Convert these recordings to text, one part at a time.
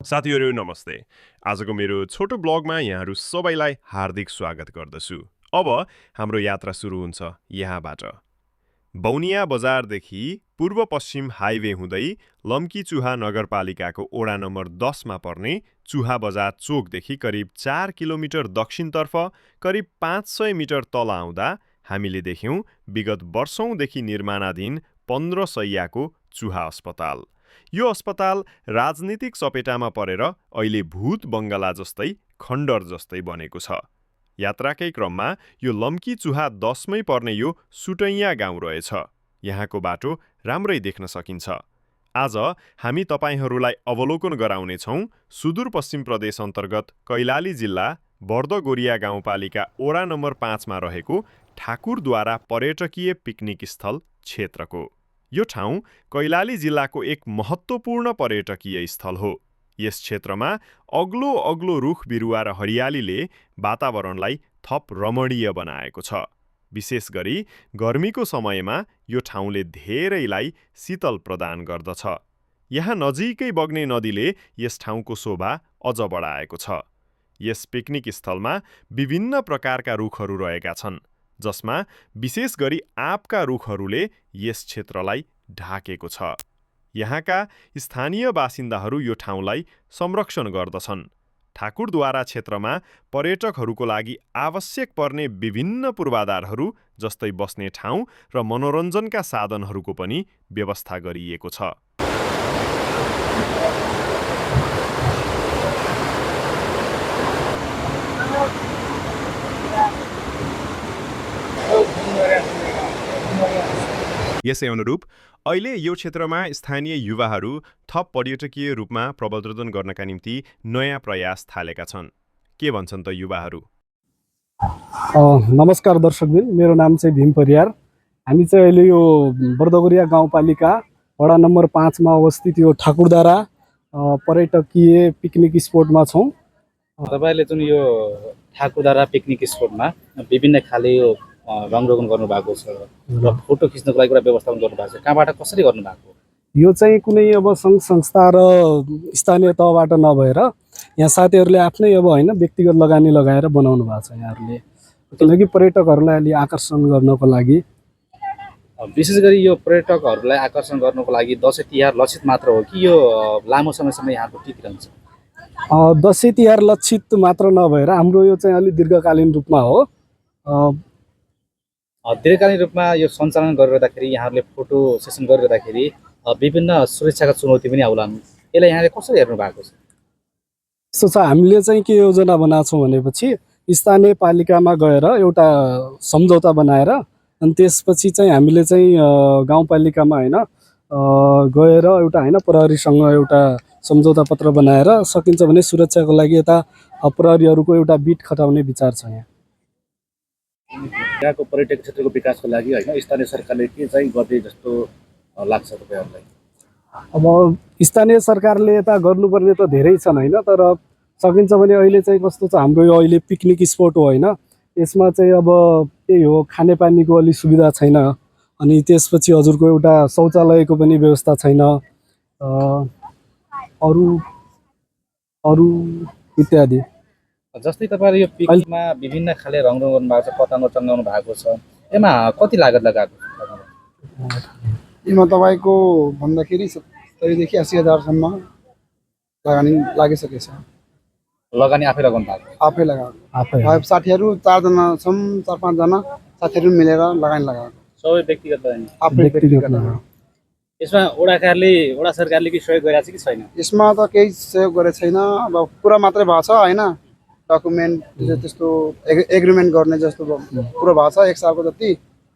साथीहरू नमस्ते। आजको मेरो छोटो ब्लगमा यहाँहरू सबैलाई हार्दिक स्वागत गर्दछु। अब हाम्रो यात्रा सुरु हुन्छ यहाँबाट। बौनिया बजारदेखि पूर्व पश्चिम हाइवे हुँदै लम्कीचुहा नगरपालिकाको ओडा नम्बर 10 मा पर्ने चुहा बजार चोकदेखि करिब 4 किलोमिटर दक्षिणतर्फ करिब 500 मिटर तल आउँदा हामीले देख्यौं विगत वर्षौंदेखि निर्माणाधीन 15 शैय्याको चुहा अस्पताल। यो अस्पताल राजनीतिक चपेटामा परेर अहिले भूत बंगला जस्तै खण्डर जस्तै बनेको छ। यात्राकै क्रममा यो लम्की चुहा 10 मै पर्ने यो सुटैयाँ गाउँ रहेछ। यहाँको बाटो राम्रै देख्न सकिन्छ। आज हामी तपाईहरूलाई अवलोकन गराउनेछौं सुदूरपश्चिम प्रदेश अन्तर्गत कैलाली जिल्ला बर्दगोरिया गाउँपालिका ओडा नम्बर 5 मा रहेको ठाकुरद्वारा पर्यटकीय पिकनिक स्थल क्षेत्रको। यो ठाउँ कैलाली जिल्लाको एक महत्त्वपूर्ण पर्यटकीय स्थल हो। यस क्षेत्रमा अग्लो अग्लो रुख बिरुवा र हरियालीले वातावरणलाई थप रमणीय बनाएको छ। विशेष गरी गर्मीको समयमा यो ठाउँले धेरैलाई शीतल प्रदान गर्दछ। यहाँ नजिकै बग्ने नदीले यस ठाउँको शोभा अझ बढाएको छ। यस पिकनिक स्थलमा विभिन्न प्रकारका रुखहरू रहेका छन्, जसमा विशेष गरी आँपका रुखहरूले यस क्षेत्रलाई ढाकेको छ। यहाँका स्थानीय बासिन्दाहरू यो ठाउँलाई संरक्षण गर्दछन्। ठाकुरद्वारा क्षेत्रमा पर्यटकहरूको लागि आवश्यक पर्ने विभिन्न पूर्वाधारहरू जस्तै बस्ने ठाउँ र मनोरञ्जनका साधनहरूको पनि व्यवस्था गरिएको छ। यसै अनुरूप अहिले यो क्षेत्रमा स्थानीय युवाहरू थप पर्यटकीय रूपमा प्रवर्धन गर्नका निम्ति नयाँ प्रयास थालेका छन्। के भन्छन् त युवाहरू? नमस्कार दर्शकबिन, मेरो नाम चाहिँ भीम परियार। हामी चाहिँ अहिले यो बर्दगोरिया गाउँपालिका वडा नम्बर 5 मा अवस्थित यो ठाकुरद्वारा पर्यटकीय पिकनिक स्पोटमा छौँ। तपाईले जुन यो ठाकुरद्वारा पिकनिक स्पोटमा विभिन्न खाले यो रङरोगन गर्नुभएको छ र फोटो खिच्नको लागि कुरा व्यवस्थापन गर्नुभएको छ, कहाँबाट कसरी गर्नुभएको? यो चाहिँ कुनै अब सङ्घ संस्था र स्थानीय तहबाट नभएर यहाँ साथीहरूले आफ्नै अब होइन व्यक्तिगत लगानी लगाएर बनाउनु भएको छ यहाँहरूले, किनकि पर्यटकहरूलाई अलि आकर्षण गर्नको लागि। विशेष गरी यो पर्यटकहरूलाई आकर्षण गर्नको लागि दसैँ तिहार लक्षित मात्र हो कि यो लामो समयसम्म यहाँको टिकिरहन्छ? दसैँ तिहार लक्षित मात्र नभएर हाम्रो यो चाहिँ अलि दीर्घकालीन रूपमा हो। दीर्घकालीन रूपमा यो सञ्चालन गरिरहँदाखेरि यहाँहरूले फोटो सेसन गरिरहँदाखेरि विभिन्न सुरक्षाका चुनौती पनि आउलान्। यसलाई यहाँले कसरी हेर्नु भएको छ? यस्तो छ, हामीले चाहिँ के योजना बनाएको छौँ भनेपछि स्थानीय पालिकामा गएर एउटा सम्झौता बनाएर अनि त्यसपछि चाहिँ हामीले चाहिँ गाउँपालिकामा होइन गएर एउटा होइन प्रहरीसँग एउटा सम्झौता पत्र बनाएर सकिन्छ भने सुरक्षाको लागि यता प्रहरीहरूको एउटा बिट खटाउने विचार छ। यहाँको पर्यटक क्षेत्रको विकासको लागि होइन स्थानीय सरकारले के चाहिँ गर्दै जस्तो लाग्छ तपाईँहरूलाई? अब स्थानीय सरकारले यता गर्नुपर्ने त धेरै छन् होइन, तर सकिन्छ भने अहिले चाहिँ कस्तो छ, हाम्रो यो अहिले पिकनिक स्पोट हो होइन, यसमा चाहिँ अब त्यही हो, खानेपानीको अलि सुविधा छैन, अनि त्यसपछि हजुरको एउटा शौचालयको पनि व्यवस्था छैन, अरू इत्यादि। जस्तै तपाईँले यो पिकनिकमा विभिन्न खाले रङरोगन गर्नुभएको छ, पतङ्ग चङ्गाउनु भएको छ, यसमा कति लागत लगाएको छ? यसमा तपाईँको भन्दाखेरि 70,000 देखि 80,000सम्म लगानी लागिसकेछ। लगानी आफै लगाउनु भएको? आफै लगाएको। साथीहरू 4 जना छौँ, 4-5 जना साथीहरू मिलेर लगानी लगाएको। सबै व्यक्तिगत लगानी? आफै व्यक्तिगत लगाएको। यसमा वडा सरकारले के सहयोग गरिरहेको छ कि छैन? यसमा त केही सहयोग गरेको छैन। अब कुरा मात्रै भएको छ होइन, डकुमेन्ट त्यस्तो एग्रिमेन्ट गर्ने जस्तो पुरो भएको छ 1 सालको जति।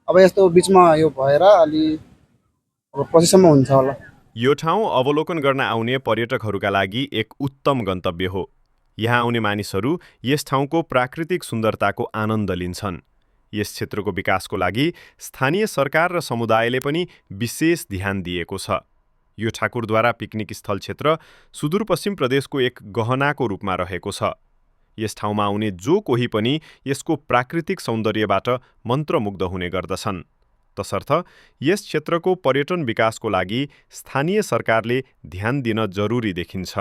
अब यस्तो बिचमा यो भएर अलि पछिसम्म हुन्छ होला। यो ठाउँ अवलोकन गर्न आउने पर्यटकहरूका लागि एक उत्तम गन्तव्य हो। यहाँ आउने मानिसहरू यस ठाउँको प्राकृतिक सुन्दरताको आनन्द लिन्छन्। यस क्षेत्रको विकासको लागि स्थानीय सरकार र समुदायले पनि विशेष ध्यान दिएको छ। यो ठाकुरद्वारा पिकनिक स्थल क्षेत्र सुदूरपश्चिम प्रदेशको एक गहनाको रूपमा रहेको छ। यस ठाउँमा आउने जो कोही पनि यसको प्राकृतिक सौन्दर्यबाट मन्त्रमुग्ध हुने गर्दछन्। तसर्थ यस क्षेत्रको पर्यटन विकासको लागि स्थानीय सरकारले ध्यान दिन जरुरी देखिन्छ।